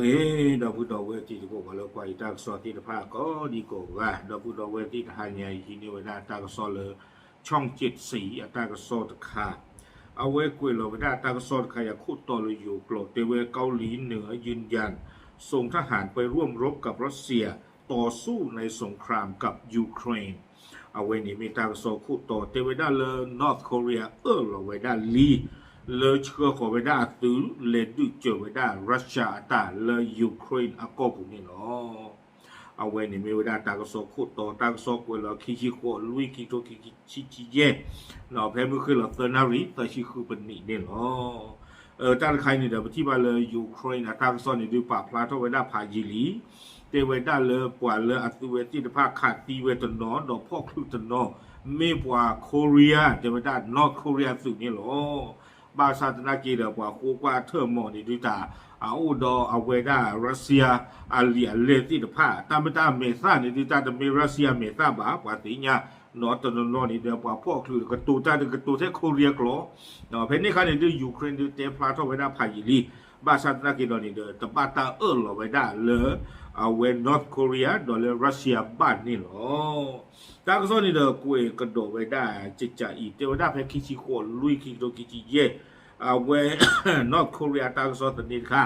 အ့ ဒီပုၢ်ဒီဝဲၢ်တံၤသကိး ပှၤလၢကွၢ်ယတၢ်ကစီၣ်သ့ၣ်တဖၣ်ကိးဒံကိးဂၤ, ဒီပုၢ်ဒီဝဲၢ်သ့ၣ်တဟါညါအံၤ ဟံးန့ၢ်ဝဲဒၣ်တၢ်ကစီၣ်လၢ ช่องเจ็ดสี အတၢ်ကစီၣ်တခါ, အဝဲကွဲးလီၤဝဲဒၣ်တၢ်ကစီၣ်တခါ ယၤခိၣ်တီလၢယိၤကျိာ် တဲဝဲ เกาหลีเหนือยืนยัน ส่งทหารไปร่วมรบกับรัสเซียต่อสู้ในสงครามกับยูเครน အဝဲန့ၣ်မ့ၢ်တၢ်ကစီၣ်ခိၣ်တီတဲဝဲဒၣ်လၢ North Korea အၢၣ်လီၤဝဲဒၣ်လံ လၢဆှၢဃီၤဝဲဒၣ်အသုး လဲၤဒုးစၢၤဝဲဒၣ် Russia အတၢ်လၢ Ukraine အကီၢ်ပူၤန့ၣ်လီၤ. အဝဲန့ၣ်မ့ၢ်ဝဲဒၣ်တၢ်ကစီၣ်ခိၣ်တီ တၢ်ကစီၣ်ကွဲးလီၤခံဆံဃိးလွံၢ် ခံကထိခံဆံယဲၢ်, ဖဲမုၢ်ဃ့ၢ်လီၤသၢနၣ်ရံၣ် သၢဆံဃုပနံးန့ၣ်လီၤ. တၢ်တခါအံၤန့ၣ်ဒီး ပထံၣ်ဘၣ်လၢ Ukraine အတၢ်ကစီၣ်န့ၣ်ဒုးပာ်ဖျါထီၣ်ဝဲဒၣ်ဖးယံာ်လံ, တဲဝဲဒၣ်လၢပှၤလၢအသုးဝဲသ့ၣ်တဖၣ်ခးသံဝဲတနီၤ ဒီးဖီၣ်ချုးတနီၤ မ့ၢ်ပှၤ Korea တဲဝဲဒၣ် North Korea အသုးန့ၣ်လီၤ. ဘၣ်ဆၣ်သနာ်က့ဒီး ပှၤဃိကွၢ်အထၢၣ်မီၢ်န့ၣ်ဒုးတၢ် အအိၣ်ဒီးအဝဲဒၣ် Russia အလံာ်အလဲၢ်သ့ၣ်တဖၣ် တၢ်မ့ၢ်တၢ်မဲာ်သၣ်န့ၣ်ဒုး တၢ်တမ့ၢ် Russia မဲာ်သၣ်ဘၣ် ပှၤသ့ၣ်ညါ, နီၢ်တနီၤနီၤန့ၣ်ဒီး ပှၤဖီၣ်ချုးကတိၤတၢ်ဒီးကတိၤထဲ Korea ကျိာ်, ဖဲန့ၣ်အခါန့ၣ်ဒုး Ukraine ဒုးတဲဖျါထီၣ်ဝဲဒၣ်ဖးယံာ်လံ, ဘၣ်ဆၣ်သနာ်က့ဒီးန့ၣ်ဒီး တဘၣ်တၢ်အၢၣ်လီၤဝဲဒၣ်လၢ အဝဲ North Korea ဒီးလၢ Russia ဘၣ်န့ၣ်လီၤ. တၢ်ကစီၣ်န့ၣ်ဒီးကွဲးကဒီးဝဲဒၣ်ကကးအံၤ တဲဝဲဒၣ်ဖဲခံဆံဃိးလွံၢ် ခံကထိခံဆံယဲၢ်, အဝဲ North Korea တၢ်ကစီၣ်သန့တခါ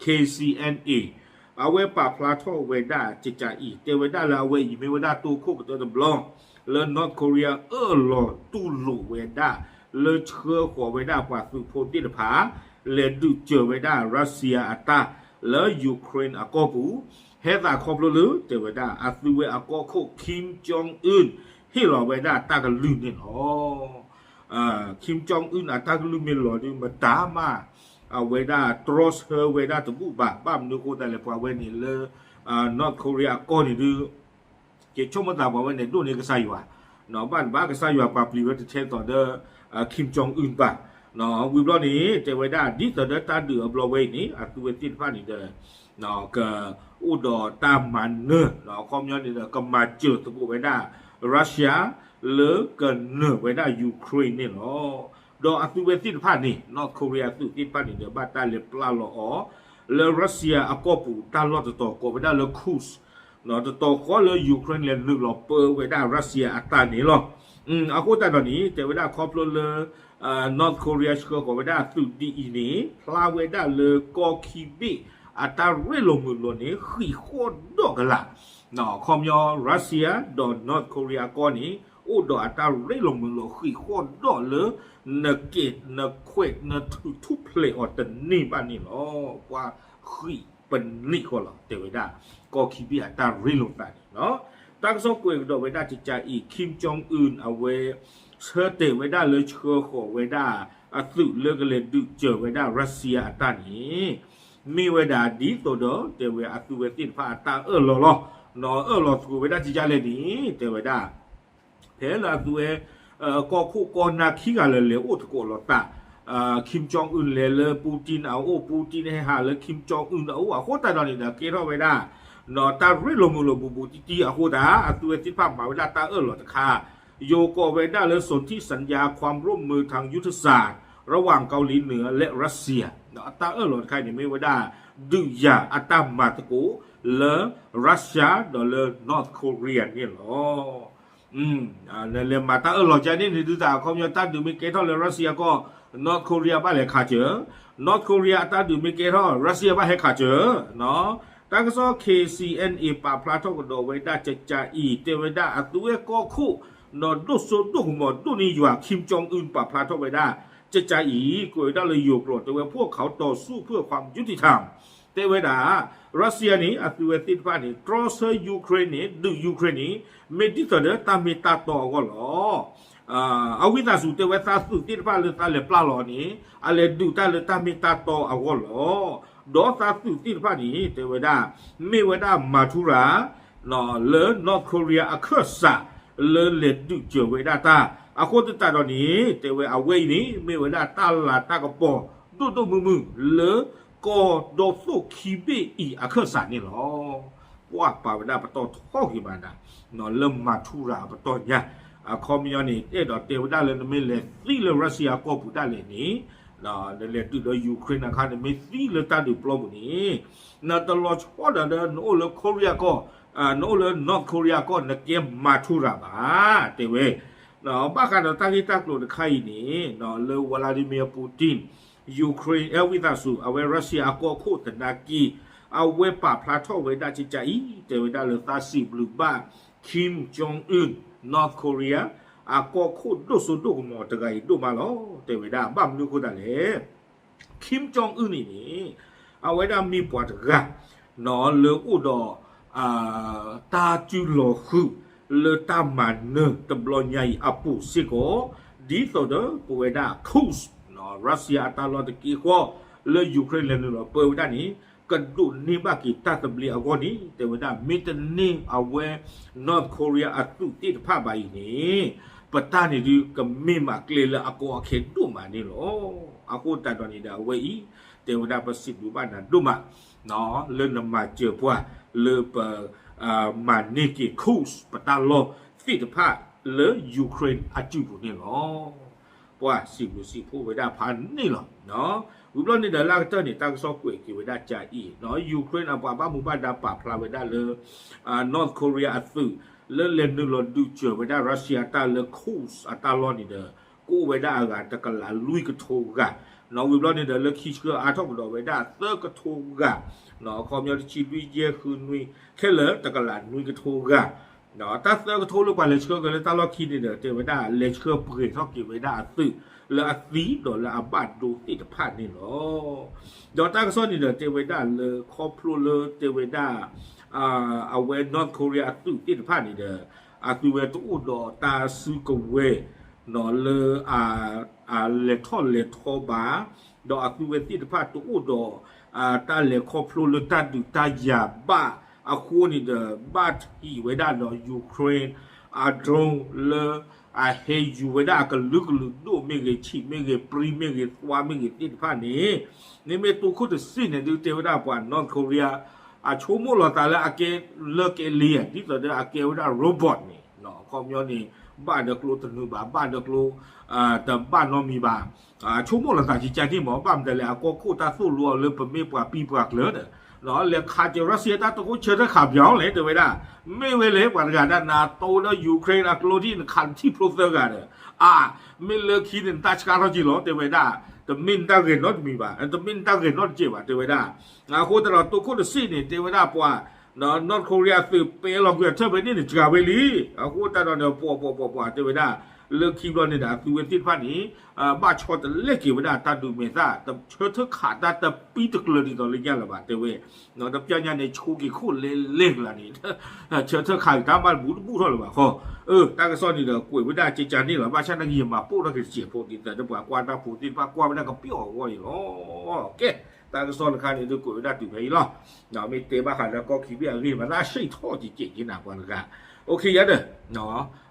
KCNA အဝဲပာ်ဖျါထီၣ်ဝဲဒၣ်ကကးအံၤ တဲဝဲဒၣ်လၢအဝဲအံၤမ့ၢ်ဝဲဒၣ်တိခိၣ်ကတၢၢ်တဘျီ လၢ North Korea အၢၣ်လီၤတူၢ်လိာ်ဝဲဒၣ် လၢဆှၢဃီၤဝဲဒၣ်ပှၤသုးဖိသ့ၣ်တဖၣ် လဲၤဒုးစၢၤဝဲဒၣ် Russia အတၢ်လၢ Ukraine အကီၢ်ပူၤ, ဟဲသးခီဖျိလၢ တဲဝဲဒၣ် အသုးဝဲအကီၢ်ခိၣ် Kim Jong Un ဟ့ၣ်လီၤဝဲဒၣ်တၢ်ကလုၢ်န့ၣ်လီၤ. Kim Jong Un အတၢ်ကလုၢ်မ့ၢ်လီၤဒုး မတၤမး အဝဲဒၣ်တြီဆၢဝဲဒၣ်တဘူၣ်ဘၣ်, ဘၣ်မနုၤအဃိသတးလဲၣ် ပှၤဝဲန့ၣ်လၢ North Korea အကီၢ်န့ၣ်ဒုး က့ၤဆိကမိၣ်သးပှၤဝဲန့ၣ် ဒိၣ်န့ၢ်ကစၢ်ယွၤ, ဘၣ်တဘၣ်ကစၢ်ယွၤပာ်ပျံၤဝဲတထဲသိးဒီး Kim Jong Un ဘၣ်. ဝံၤဘျီန့ၣ် တဲဝဲဒၣ် ဒ်သိးဒီးတၢ်ဒုးအဘျီဝဲအံၤန့ၣ် အသုးဝဲသ့ၣ်တဖၣ်န့ၣ်ဒီး ကအိၣ်ဒီးတၢ်မၤနၢၤ အခီပညီန့ၣ်ဒီး ကမၤစၢၤသကိးဝဲဒၣ် Russia လၢကနၢၤဝဲဒၣ် Ukraine န့ၣ်လီၤ. ဒီးအသုးဝဲသ့ၣ်တဖၣ်န့ၣ် North Korea အသုးသ့ၣ်တဖၣ်န့ၣ်ဒီး ဘၣ်တၢ်လဲၤပျၢ်လီၤအီၤ လၢ Russia အကီၢ်ပူၤတၢ်လီၢ်တတီၤကိးဝဲဒၣ်လၢ Kursk တတီၤဃီလၢ Ukraine လဲၤနုာ်လီၤပၢဝဲဒၣ် Russia အတၢ်န့ၣ်လီၤ. အဃိသတးဒီးန့ၣ် တဲဝဲဒၣ်ခီဖျိလၢ North Korea ဆှၢဃီၤဝဲဒၣ်အသုးဒ်အံၤန့ၣ် ဖျါဝဲဒၣ်လၢကီၢ်ခံဘ့ၣ်အတၢ်ရ့လိာ်မုာ်လိာ်န့ၣ် ဃံးဃီၣ်ဒီးကလာ်, အခီပညီ Russia ဒီး North Korea ကီၢ်န့ၣ် အိၣ်ဒီးအတၢ်ရ့လိာ်မုာ်လိာ်ဃံးဃီၣ်ဒီးလၢ နကဲးနခွဲးနထုးထူၣ်ဖျဲးအီၤတန့ၢ်ဘၣ်န့ၣ်လီၤ. ပှၤဃံးပနံးဃီလီၤ တဲဝဲဒၣ် ကီၢ်ခံဘ့ၣ်အတၢ်ရ့လိာ်သးန့ၣ်လီၤ. တၢ်ကစီၣ်ကွဲးကဒီးဝဲဒၣ်ကကးအံၤ Kim Jong Un အဝဲ ဆၢတဲာ်ဝဲဒၣ်လၢဆှၢဃီၤဝဲဒၣ် အသုးလၢကလဲၤဒုးစၢၤဝဲဒၣ် Russia အတၢ်န့ၣ် မ့ၢ်ဝဲဒၣ်ဒ်သိးဒီး တဲဝဲအသုးဝဲသ့ၣ်တဖၣ်အတၢ်အၢၣ်လီၤလီၤ. အၢၣ်လီၤသကိးဝဲဒၣ်ကကးလဲၣ်န့ၣ် တဲဝဲဒၣ် ဖဲလၢအသုးဝဲ ကီၢ်ခိၣ်ကီၢ်နၢ်ခံဂၤလၢာ်လဲၤအိၣ်သကိးလိာ်သး, Kim Jong Un လဲၤလၢ Putin အအိၣ် Putin ဟဲဟးလၢ Kim Jong Un အအိၣ်အဃိသတးဒီးန့ၣ်ဒီး ကဲထီၣ်ဝဲဒၣ် တၢ်ရ့လိာ်မုာ်လိာ်ဘူးဘူးတံၢ်တံၢ်အဃိသတး အသုးဝဲသ့ၣ်တဖၣ်မၤဝဲဒၣ်တၢ်အၢၣ်လီၤတခါ ယိၤကိးဝဲဒၣ်လၢ สนธิสัญญาความร่วมมือทางยุทธศาสตร์ ระหว่างเกาหลีเหนือและรัสเซีย အတၢ်အၢၣ်လီၤတခါန့ၣ် မ့ၢ်ဝဲဒၣ် ဒုးယၤအတၢ်မၤသကိးလၢ Russia ဒီးလၢ North Korea န့ၣ်လီၤ. လဲၤမၤတၢ်အၢၣ်လီၤကန့ၣ်န့ၣ် ဒုးတၢ်အခီပညီ တၢ်ဒုးမ့ၢ်ကဲထီၣ်လၢ Russia ကီၢ် North Korea ဘၣ်လဲၤခးစၢၤ, North Korea အတၢ်ဒုးမ့ၢ်ကဲထီၣ် Russia ဘၣ်ဟဲခးစၢၤ. တၢ်ကစီၣ် K C N A ပာ်ဖျါထီၣ်ကဒီးဝဲဒၣ်ကကးအံၤ တဲဝဲဒၣ်အသုးဝဲကီၢ်ခိၣ် ဒီးဒိၣ်စိဒိၣ်ကမီၤဒိၣ်န့ၢ်ယွၤ Kim Jong Un ပာ်ဖျါထီၣ်ဝဲဒၣ် ကကးအံၤ ကွဲးဝဲဒၣ်လၢယိၤကျိာ် တဲဝဲ พวกเขาต่อสู้เพื่อความยุติธรรม တဲဝဲဒၣ် Russia န့ၣ် အသုးဝဲသ့ၣ်တဖၣ်န့ၣ် တြီဆၢ Ukraine န့ၣ် ဒုး Ukraine န့ၣ် မ့ၢ်ဒ်သိးဒီးတၢ်မ့ၢ်တၢ်တီအဂီၢ်လီၤ. အဝံသးစူၤတဲဝဲသးသုးသ့ၣ်တဖၣ်လၢသးလဲၤပျၢ်လီၤန့ၣ် အလဲၤဒုးတၢ်လၢတၢ်မ့ၢ်တၢ်တီအဂီၢ်လီၤ. ဒီးသးသုးသ့ၣ်တဖၣ်န့ၣ် တဲဝဲဒၣ် မ့ၢ်ဝဲဒၣ်မၤထူရၤ လၢ North Korea အခၢၣ်စး လၢလဲၤဒုးစၢၤဝဲဒၣ်တၢ် အဃိသတးဒီးန့ၣ် တဲဝဲအဝဲအံၤန့ၣ် မ့ၢ်ဝဲဒၣ်တၢ်လၤတၢ်ကပီၤ ဒိၣ်ဒိၣ်မုၢ်မုၢ်လၢ ကီၢ်ဒီသိၣ်ခံဘ့ၣ်အံၤအခၢၣ်စးန့ၣ်လီၤ. ပှၤပာ်ဝဲဒၣ်ပတီၢ်ထီၣ်ဂ့ၤမးဒၣ် လၢမၤထူရၤအပတီၢ်ညါ အခီပညီန့ၣ် အဲၣ်ဒိးတဲဝဲဒၣ်လၢနမ့ၢ်လဲၤသံလၢ Russia ကီၢ်ပူၤဒၣ်လဲာ်န့ၣ် နလဲၤဒုးဒီး Ukraine အခါန့ၣ် မ့ၢ်သံလၢတၢ်ဒုးပျီပူၤန့ၣ် နတလီၤဆီဒၣ်ဒီး နအိၣ်လၢ Korea ကီၢ်, နအိၣ်လၢ North Korea ကီၢ် နကဲမၤထူရၤဘၣ် တဲဝဲ. ဘၣ်ဃးဒီးတၢ်ဂ့ၢ်တၢ်ကျိၤတခါအံၤန့ၣ် လၢ Vladimir Putin Ukraine အဲ ဝံသးစူၤ အဝဲ Russia အကီၢ်ခိၣ်သနာ်က့ အဝဲပာ်ဖျါထီၣ်ဝဲဒၣ်ကကးအံၤ တဲဝဲဒၣ်လၢသးစံးဘျုးဘၣ် Kim Jong Un, North Korea အကီၢ်ခိၣ်ဒိၣ်စိဒိၣ်ကမီၤတဂၤအံၤဒိၣ်မးလီၤ တဲဝဲဒၣ်. ဘၣ်မနုၤအဃိသတးလဲၣ် Kim Jong Un န့ၣ်န့ၣ် အဝဲဒၣ်မ့ၢ်ပှၤတဂၤ လၢအိၣ်ဒီး တၢ်စုလီၤဃုာ် လၢတၢ်မၤနၢၤတဘျီညါအံၤအပူၤစ့ၢ်ကီး ဒ်သိးဒီးပဝဲဒၣ် Kursk, Russia အတၢ်လီၢ်တက့ၢ်ဃီ လၢ Ukraine လဲၤနုာ်လီၤပၢဝဲဒၣ်န့ၣ် ကဒိးန့ၢ်ဘၣ်က့ၤတၢ်သဘျ့အဂီၢ်န့ၣ် တဲဝဲဒၣ် မ့ၢ်တန့ၢ်အဝဲ North Korea အသုးသ့ၣ်တဖၣ်ဘၣ်အံၤန့ၣ် ပတၢ်န့ၣ်ဒုးကမ့ၢ်မးကျဲလၢအကီအခဲဒိၣ်မးန့ၣ်လီၤ. အဃိသတးဒီးန့ၣ်ဒီးအဝဲအံၤ တဲဝဲဒၣ်ပစံးဘျုးဘၣ်နၤဒိၣ်မး လၢနမၤစၢၤပှၤ လၢပ မၤန့ၢ်က့ၤ Kursk ပတၢ်လီၢ်သ့ၣ်တဖၣ်လၢ Ukraine အစုပူၤန့ၣ်လီၤ. ပှၤစံးဘျုးစံးဖှိၣ်ဝဲဒၣ်ဖးန့ၣ်လီၤ. ဝံၤဘျီန့ၣ်ဒီးလၢအကတၢၢ်န့ၣ် တၢ်ကစီၣ်ကွဲးက့ၤဝဲဒၣ်ကကးအံၤ Ukraine အပှၤဘၣ်မူဘၣ်ဒါပာ်ဖျါဝဲဒၣ်လၢ North Korea အသုး လၢလဲၤနုာ်လီၤဒုးစၢၤဝဲဒၣ် Russia တၢ်လၢ Kursk အတၢ်လီၢ်န့ၣ်ဒီး ကအိၣ်ဝဲဒၣ်အဂၤတကလးလွံၢ်ကထိဂၤ, ဝံၤဘျီန့ၣ်ဒီးလၢခံဆှၢအါထီၣ်ကဒီးဝဲဒၣ်သၢကထိဂၤ, အခီပညီတဆံလွံၢ်ယဲၢ်ဃုနွံ ခဲလၢာ်တကလးနွံကထိဂၤ, တၢ်သၢကထိလၢပှၤလဲၤဆှၢက့ၤလၢတၢ်လီၢ်ခံန့ၣ်ဒီး တဲဝဲဒၣ်လဲၤဆှၢပှဲၤထီၣ်က့ၤဝဲဒၣ်အသုး လၢအသံဒီးလၢအဘၣ်ဒိသ့ၣ်တဖၣ်န့ၣ်လီၤ. ဒီးတၢ်ကစီၣ်န့ၣ်ဒီးတဲဝဲဒၣ်လၢခီဖျိလၢတဲဝဲဒၣ် အဝဲ North Korea အသုးသ့ၣ်တဖၣ်န့ၣ်ဒီး အသုဝဲတအိၣ်ဒီးတၢ်စုကဝဲၤ လၢ အလဲၤထီၣ်လဲၤထီဘၣ်, ဒီးအသုဝဲသ့ၣ်တဖၣ်တအိၣ်ဒီး တၢ်လဲၤခီဖျိလၢတၢ်ဒုးတၢ်ယၤဘၣ်အဃိန့ၣ်ဒီး ဘၣ်ထံးဝဲဒၣ်ဒီး Ukraine အ drone လၢ အဟဲယူၤဝဲဒၣ်အကလုာ်ကလုာ်ဒိၣ်မ့ၢ်ဂ့ၤ ဆံးမ့ၢ်ဂ့ၤ ပြံမ့ၢ်ဂ့ၤ သွါမ့ၢ်ဂ့ၤသ့ၣ်တဖၣ်န့ၣ် မ့မ့ၢ်တိခိၣ်တစ့ၣ်န့ၣ်ဒုးတဲဝဲဒၣ်ပှၤ North Korea အဆိကမိၣ်လီၤသးလၢအကဲလၢကဲလ့ဧါ ဒ်သိးဒီးအကဲဝဲဒၣ် robot န့ၣ် အခီပညီန့ၣ် ဘၣ်ဒီးကျိတနုာ်ဘၣ် ဘၣ်ဒီးကျိ တဘၣ်နီတမံၤဘၣ်, ဆိကမိၣ်လီၤသးကကန့ၣ်မ့ၢ် ဘၣ်မတၤလဲၣ် အကီၢ်ခိၣ်တၢ်သိၣ်လိအီၤလၢပမ့ၢ်ပှၤပံပှၤကျၢၤဒီး လဲၤခးစၢၤ Russia တၢ်တခိၣ်ဆၢထၢၣ်ခးပၠီလဲၣ် တဲဝဲဒၣ်, မ့ၢ်ဝဲလဲၣ် ပှၤတဂၤဒၣ်နၤတိဒီး Ukraine အကျိထံၣ်နခးတထံၣ်ဖျိသၢဂၤဒီး အါ မ့ၢ်လၢခံန့ၣ်နတၢ်ဆှၢထီၣ်က့ၤလီၤ တဲဝဲဒၣ်, တမ့ၢ်နတၢ်ဂဲၤနီတမံၤဘၣ် တမ့ၢ်နတၢ်ဂဲၤနီတစဲးဘၣ် တဲဝဲဒၣ်, အဃိသတးဒီးတိခိၣ်တစ့ၣ်န့ၣ် တဲဝဲဒၣ်ပှၤ North Korea အသုးပဲလီၤကွံာ်အထၢၣ်ဖဲန့ၣ်န့ၣ် စှၤဝဲလံ, အဃိသတးဒီးန့ၣ် ပှၤပှၤပှၤပှၤတဲဝဲဒၣ်, လၢခံဘျီန့ၣ်ဒီးအသုဝဲသ့ၣ်တဖၣ်န့ၣ် ဘၣ်ဆီတလဲက့ၤဝဲဒၣ်တၢ်ဒုးမဲာ်သၣ် ဆၢထၢၣ်ခးတၢ်တပံတကျၢၤဒ်သိးလၢညါလၢၤဘၣ် တဲဝဲ, တပျၢ်ညါန့ၣ် ဆိက့ၤခိၣ်လဲလဲကျါန့ၣ် ဆၢထၢၣ်ခးက့ၤတၢ်ဘၣ်တဘူးတဘူးထီၣ်လၢၤဘၣ်ဃီ, တၢ်ကစီၣ်န့ၣ်ဒီးကွဲးဝဲဒၣ်ကကန့ၣ်လီၤ ဘၣ်ဆၣ်သနာ်က့ယမၤပိာ်ထီၣ်က့ၤတစဲးဖိဒ်သိးဒီးပှၤကွၢ်တၢ်ဖိသ့ၣ်တဖၣ်ကွၢ်ဝဲဒၣ်ကပျီၢ်အဂီၢ်န့ၣ်လီၤ. ကဲ တၢ်ကစီၣ်တခါန့ၣ်ဒုးကွဲးဝဲဒၣ်တုၤဖဲအံၤလီၤ. မ့ၢ်တဲဘၣ်ဃးဒီးကီၢ်ခံဘ့ၣ်အဂ့ၢ် မၤသးဆံးထီၣ်ကဲးကဲးက့ၤနၤပှၤတဂၤ, အိၣ်ခ့ယၤဒီး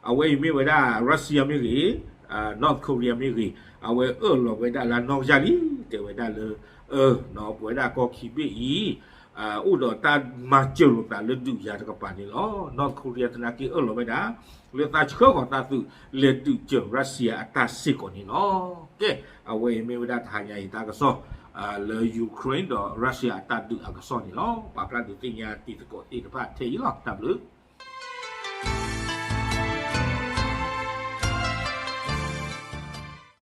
အဝဲအံၤမ့ၢ်ဝဲဒၣ် Russia မ့ၢ်ဂ့ၤ, North Korea မ့ၢ်ဂ့ၤ, အဝဲအၢၣ်လီၤဝဲဒၣ်လၢနီၢ်ကစၢ်လံ, တဲဝဲဒၣ်လၢ ပဝဲဒၣ်ကီၢ်ခံဘ့ၣ်အံၤ အိၣ်ဒီးတၢ်မၤစၢၤလိာ်သးလၢဒုးယၤတကပၤန့ၣ်လီၤ. North Korea သနာ်က့အၢၣ်လီၤဝဲဒၣ် လၢသးဆှၢဃီၤသးသုး လဲၤဒုးစၢၤ Russia အတၢ်စ့ၢ်ကီးန့ၣ်လီၤ. ကဲ အဝဲအံၤမ့ၢ်ဝဲဒၣ်တဟါညါအံၤတၢ်ကစီၣ် လၢ Ukraine ဒီး Russia အတၢ်ဒုးအကစီၣ်န့ၣ်လီၤ. ပာ်ဖျါဒုးသ့ၣ်ညါတံၤသကိးသ့ၣ်တဖၣ်ထဲအံၤလီၤ. တၢ်ဘျုး